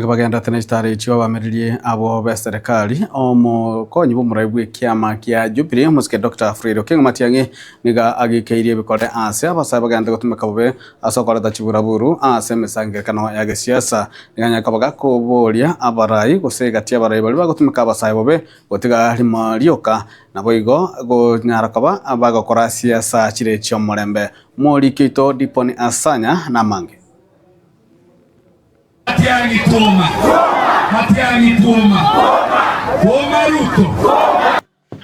Bagenderete ne chitaro echio abamererie abwo b'eserekari, omokonyi bw'omorai bw'ekiama kia Jubilee omosike Doctor Fred Okengo Matiang'i nigo agikeirie ebikore ase abasae bagenderete gotumeka bobe ase okoreta chiburaburu ase emesangererekano ya gesiasa. Nigo anyare koba gakoboria abarai gose egati y'abarai baria bagotumeka abasae bobe gotiga rimo rioka naboigo gonyara koba bagokora siasa chire chi'omorembe. Moriki oito Dipon Asanya namange. Matiang'i kuoma, Matiang'i kuoma, kuoma Ruto.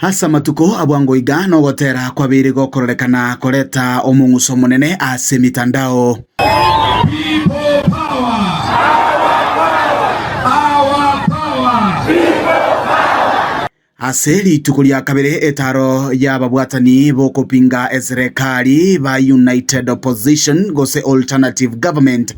Ase amatuko a bwango iga nogotera kwabeire gokororekana koreta omong'uso omonene ase emitandao. People power, our power. Ase rituko ria kabere etaro y'ababwatani b'okopinga eserekari ba United Opposition gose Alternative Government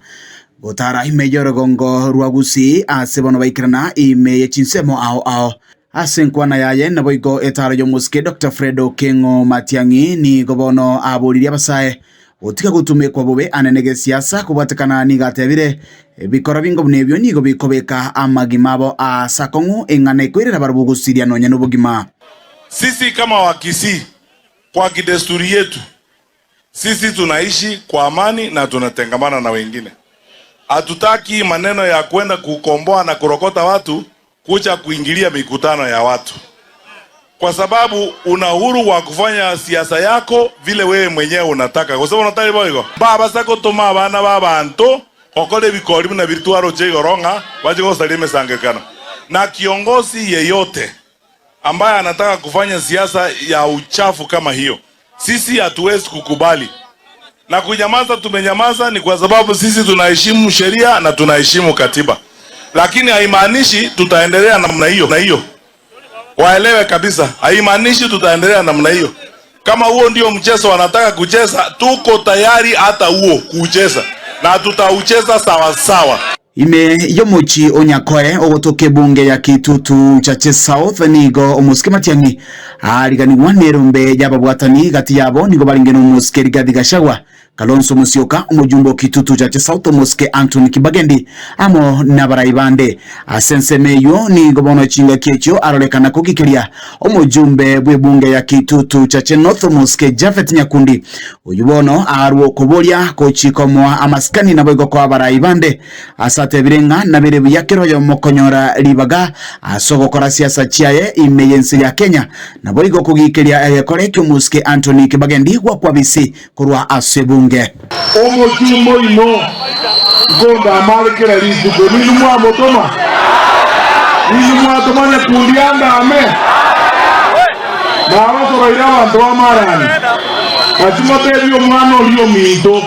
gotara ime y'orogongo rwa Gusii ase bono baikerana ime ye chinsemo ao ao. Ase enkwana yaye naboigo etaro y'omosike Doctor Fred Okengo Matiang'i nigo bono aboririe abasae gotiga gotumekwa bobe ane negesiasa kobwatekana nigo atebire ebikora bingo buna ebio nigo bikobeka amagima abo aase akong'u eng'ana ekoirera barabwo gosiria nonya nobogima. Sisi kama Wakisii kwa kidesturi yetu sisi tunaishi kwa amani na tunatengamana na wengine. Hatutaki maneno ya kwenda kukomboa na kurokota watu kuja kuingilia mikutano ya watu, kwa sababu una uhuru wa kufanya siasa yako vile wewe mwenyewe unataka. Gose bono tari boigo? Mbabasa gotoma abana b'abanto gokora ebikori buna biria twaroche igoro ng'a bache gosaria emesangererekano. Na kiongozi yeyote ambaye anataka kufanya siasa ya uchafu kama hiyo, sisi hatuwezi kukubali na kunyamaza. Tumenyamaza ni kwa sababu sisi tunaheshimu sheria na tunaheshimu katiba, lakini haimaanishi tutaendelea namna hiyo na hiyo. Waelewe kabisa, haimaanishi tutaendelea namna hiyo. Kama huo ndio mchezo wanataka kucheza, tuko tayari hata huo kucheza na tutaucheza sawa sawa. Ime y'omochie o Nyakoe ogotoka ebunge ya Kitutu Chache South nigo omosike Matiang'i aariganigwa nerombe y'ababwatani gati yabo nigo barenge nomosike Rigathi Gachagua, Kalonzo Musyoka, omojumbe o Kitutu Chache South omosike Anthony Kibagendi amo nabarai bande. Ase ensemo eyio nigo bono chingaki echio arorekana kogikeria omojumbe bw'ebunge ya Kitutu Chache North omosike Japhet Nyakundi Oyio bono arwe okoboria gochika omoa amasikani naboigo koa abarai bande, ase atebire ng'a nabere buya kera oyomo konyora ribaga ase ogokora siasa chiaye ime y'ense ya Kenya, naboigo kogikeria egekore ki'omosike Anthony Kibagendi gwakwabisi korwa ase ebunge. Omochumba oino nkondama are kera rituko, ninwe mwamotoma? Ninwe mwatoma nyakundi andame? Nabasoroire abanto b'amarani, gaki motebie omwana oria ominto,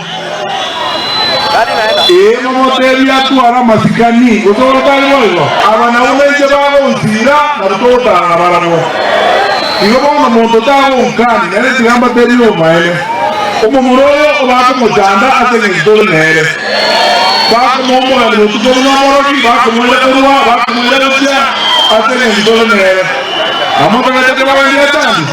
ee, momotebie atware amasikani, gose oro tari boigo? Aba nabwo nainche bagonsiira, na togotara nabarabwo. Igo bono monto tagonkania, nere tiga mbatebie obomaene. Omomura oyo obakomochanda ase engencho tore nere. Bakomoa omogani botuko buna omorogi, bakomoira korwa, bakomoira gochia ase engencho tore nere. Namotagete kobagandia achande?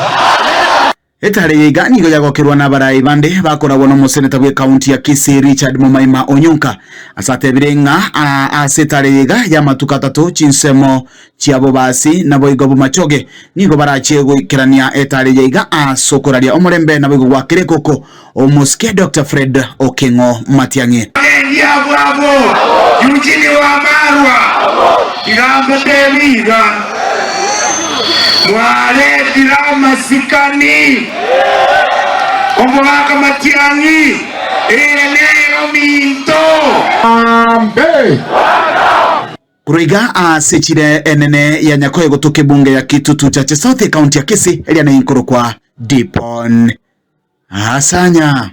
Etare eye iga nigo yagokerwa nabarai bande bakoragwa nomoseneta bw'ekaunti ya Kisii Richard Momaima Onyonka ase atebire ng'a ase etare eye iga y'amatuko atato chinsemo chi'abobasi naboigo bomachoge nigo barachie goikerania etare eye iga ase okoraria omorembe naboigo gwakera ekoko omosike Doctor Fred Okeng'o Matiang'i. Abagengi abwo abwo Eugene Wamalwa tiga mbatebi iga, Mwaretire amasikani omogaka Matiang'i, eye nero minto. Korwa iga ase echira enene ya Nyakoe gotoka ebunge ya Kitutu Chache South ekaunti ya Kisii eria neinkorokwa Dipon Asanya.